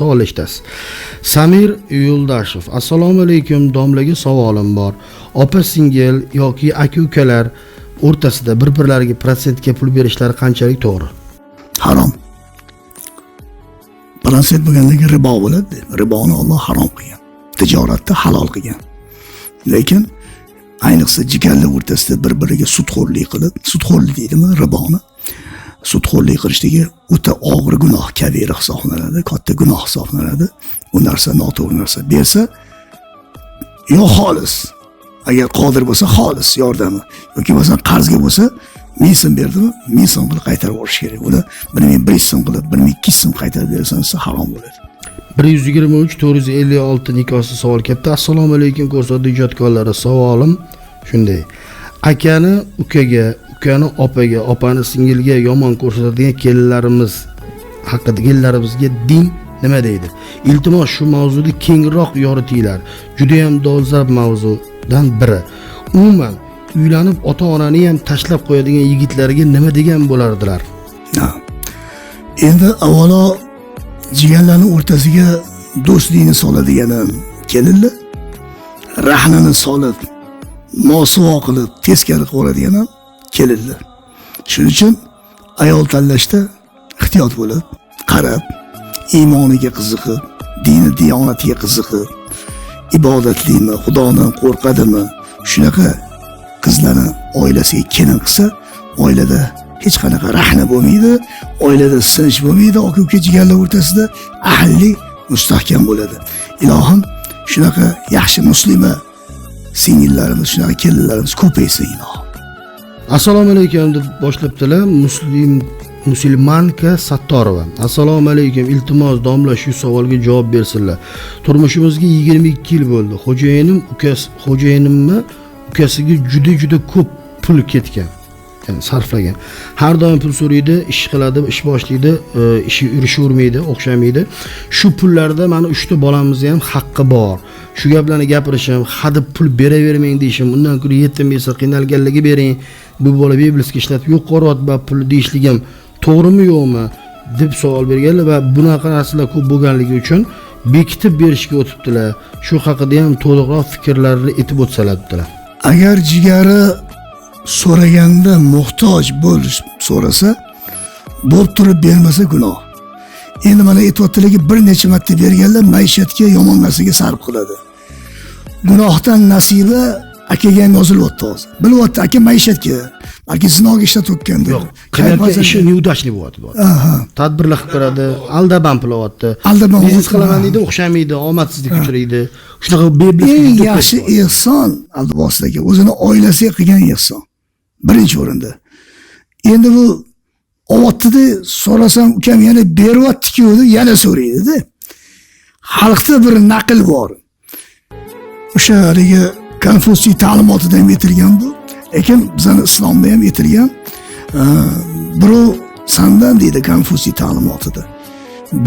Savol eshitasiz. Samir Yo'ldashev: assalomu alaykum, domlaga savolim bor. Opa singil yoki aka ukalar o'rtasida bir birlariga protsentga pul berishlari qanchalik to'g'ri? Harom. Protsent bo'lgandan keyin ribo bo'ladi. Riboni Alloh harom qilgan. Tijoratda halol qilgan. Lekin ayniqsa jigarlar o'rtasida bir biriga sudxo'rlik qilib, sudxo'rlik deydimi, riboni, sudxo'rlik qilishligi o'ta og'ir gunoh, kabira hisoblanadi, katta gunoh hisoblanadi. Bu narsa noto'g'ri narsa. Bersa yo xolis, agar qodir bo'lsa xolis yordami, yoki bo'lmasa qarzga bo'lsa 1000 so'm berdimi, 1000 so'm qilib qaytarib yuborish kerak. Uni 1100 so'm qilib, 1200 so'm qaytarib berasan desa, harom bo'ladi. 123 456 nikohsiz savol kelibdi. Assalomu alaykum, ko'rsatuv ijodkorlari, savolim shunday: akani ukaga, ukani opaga, opani singilga yomon ko'rsatadigan kelinlarimiz haqida, kelinlarimizga din nima deydi? Iltimos, shu mavzuni kengroq yoritinglar, judayam dolzarb mavzudan biri. Umuman, uylanib ota onani ham tashlab qo'yadigan yigitlarga nima degan bo'lardilar? Ha. Endi avvalo jigarlarni o'rtasiga do'stlikni soladigan kelinlar, rahnini solib, mosuvo qilib, teskari qilib yuboradigan ham kelinlar. Shuning uchun ayol tanlashda ehtiyot bo'lib, qarab, iymoniga qiziqib, dini diyonatiga qiziqib, ibodatlimi, Xudodan qo'rqadimi, shunaqa qizlarni oilasiga kelin qilsa, oilada hech qanaqa rahna bo'lmaydi, oilada sinish bo'lmaydi, aka uka jigarlar o'rtasida ahillik mustahkam bo'ladi. Ilohim, shunaqa yaxshi muslima singillarimiz, shunaqa kelinlarimiz ko'paysin, ilohim. Assalomu alaykum deb boshlabdilar muslim Musulmanka Sattorova: assalomu alaykum, iltimos, domla shu savolga javob bersinlar. Turmushimizga 22 yil bo'ldi. Xo'jayinim ukasi, xo'jayinimni ukasiga juda juda ko'p pul ketgan, ya'ni sarflagan. Har doim pul so'raydi, ish qiladi, ish boshlaydi, ishi yurishavermaydi, o'xshamaydi. Shu pullarda mani uchta bolamizni ham haqqi bor. Shu gaplarni gapirishim, hadeb pul beravermang deyishim, undan ko'ra yetim yesir qiynalganlarga bering, bu bola beblisga ishlatib yo'q qilyapti pulni deyishligim to'g'rimi, yo'qmi, deb savol berganlar va bunaqa narsalar ko'p bo'lganligi uchun bekitib berishga o'tibdilar. Shu haqida ham to'liqroq fikrlarini aytib o'tsalar debdilar. Agar jigari so'raganda muhtoj bo'lish so'rasa, bo'lib turib bermasa, gunoh. Endi mana aytyaptilarki, bir necha marta berganlar maishatga, yomon narsaga sarf qiladi. Gunohdan nasiba akaga ham yozilyapti hozir. Bilyapti aka maishatga, balki zinoga ishlatayotgandir. Yo'q, qilayotgan ishi неудачный bo'lyapti, deyapti. Tadbirlar qilib ko'radi, aldab ham pul olyapti. Aldab ham biznes olyapti. qilaman deydi, o'xshamaydi, omadsizlik uchraydi. Shunaqa beblis. Eng yaxshi ehson, Abdubosir aka, o'zini oilasiga qilgan ehson. Birinchi o'rinda. Endi bu olyaptida, so'rasam, ukam yana beryapti-ku deb yana so'raydi-da. Xalqda bir naql bor. O'sha haligi Konfutsiy ta'limotida ham aytilgan bu. Lekin bizani islomda ham aytilgan. Birov sandan, deydi Konfutsiy ta'limotida,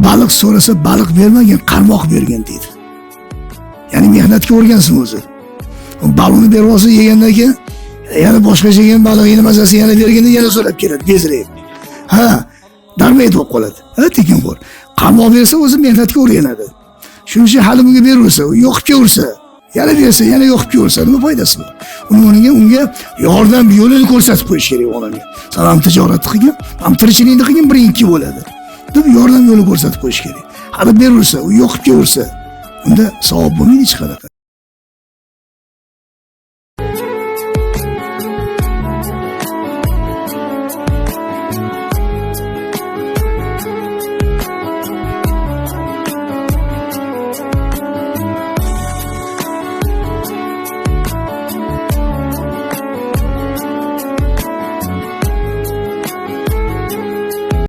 baliq so'rasa, baliq bermagin, qarmoq bergin, deydi. Ya'ni mehnatga o'rgansin o'zi. Baliqni berib olsa, yegandan keyin yana boshqacha yegan balig'ini mazasi, yana berganda yana so'rab keladi, bezrayib. Ha, дармоед bo'lib qoladi. Ha, tekinxo'r. Qarmoq bersa, o'zi mehnatga o'rganadi. Shuning uchun hali bunga beraversa, u yo'qib kelaversa, yana bersa, yana yo'qib kelaversa, nima foydasi bor? Uni o'rniga unga yordam yo'lini ko'rsatib qo'yish kerak onamga. San ham tijorat qilgin, ham tirikchilikni qilgin, biring ikki bo'ladi, deb yordam yo'li ko'rsatib qo'yish kerak. Hali beraversa, u yo'qib kelaversa, unda savob bo'lmaydi hech qanaqa.